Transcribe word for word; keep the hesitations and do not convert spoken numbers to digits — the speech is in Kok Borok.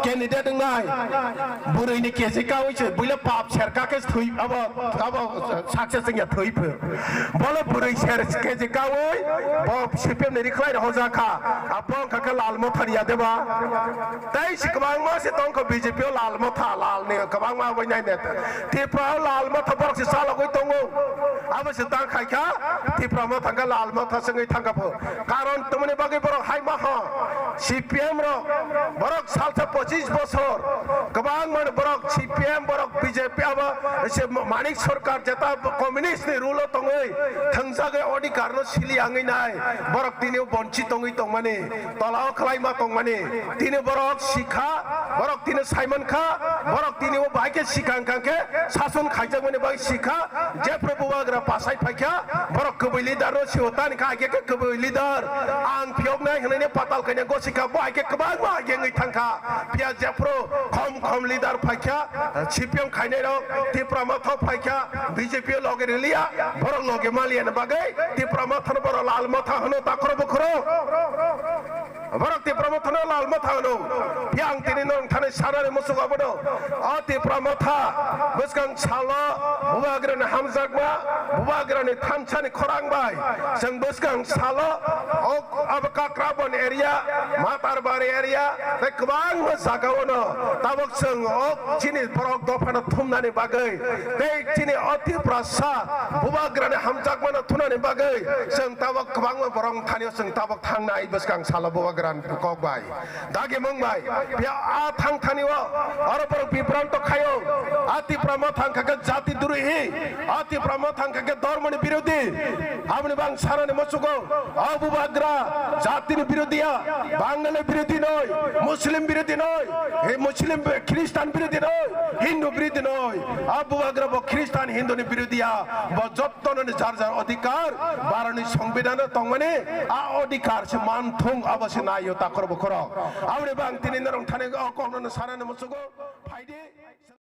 Candidate wngnai, bwrwi ni kechi kaui se, buila pap serka khe thwi, abo, abo success wngya thwi pho. Bole bwrwi ser kechi kaui, bo C P M ni rikhlai rok hoja kha, abo wngkha khe Lal Motha ni ya deba. Tei se kwbangma se tongkha B J P o Lal Motha, Lal ni kwbangma bai nai neta. Tipra o Lal Motha borok se chalogwi tongo. Abo se tang khai kha, Tipra Motha khe Lal Motha se wngwi thang kha pho. Karon tongmani bagwi borok hai ma ho, C P M rok, borok salsa pochis bosor, kwbangma borok C P M, borok B J P, abo se Manik Sarkar jeta communist ni rule o tongwi thwngjagwi odhikar no sili yangwi nai, borok tini o bonchi tongwi tongmani, tola o khlai ma tongmani, tini borok sikha, borok tini saiman kha, borok tini o bahai khe sikha wngkha khe sason khaijakmani bagwi sikha, Jephru bubagra pasai phaikha, borok kwbwi leader no sio tani kha, haikhe khe kwbwi leader. Ang phiyoknai hwnwi patal kaina gosikha, bo haikhe kwbangma haikhe wngwi thangkha. Phiya jephru khom khom leader phaikha, C P M khainai rok Tipra Motha phaikha, B J P loge riliya, borok loge maliya ni bagwi Tipra Motha no borok Lal Motha hwno takhro bukhro. Borok Tipra Motha no Lal Motha hwno. Phiya ang tini norok thani sanani muchungo abono. O Tipra Motha bwskang salo bubagrani hamjakma, bubagrani thansani khorang bai chwng bwskang salo o abo Kakrabon area, Matarbari area tei kwbangma jagao no tabuk chwng o chini borok dophano thumnani bagwi tei chini o Tiprasa bubagrani hamjakmano thumnani bagwi chwng tabuk kwbangma borok thani o chwng tabuk thangnai bwskang salo bubagrani kok bai, dagi mung bai. Phiya a thang thani o oro borok bibranto khaio. A Tipra Motha wngkha khe jati drohi, a Tipra Motha wngkha khe dhormoni birodhi. Aboni bang sanani muchungo, o bubagra jatini birodhi ya, Bangali birodhi noi, Muslim birodhi noi, he Muslim bi-, Khristan birodhi noi, Hindu birodhi noi. A bubagra bo Khristan Hinduni birodhi ya, bo jotto noni jar jar odhikar, Bharotni Songbidan tongmani, a odhikar se man thung, abo se naio takhro bukhro. Aboni bang tini norok thani o kokno sanani muchungo, phaidi.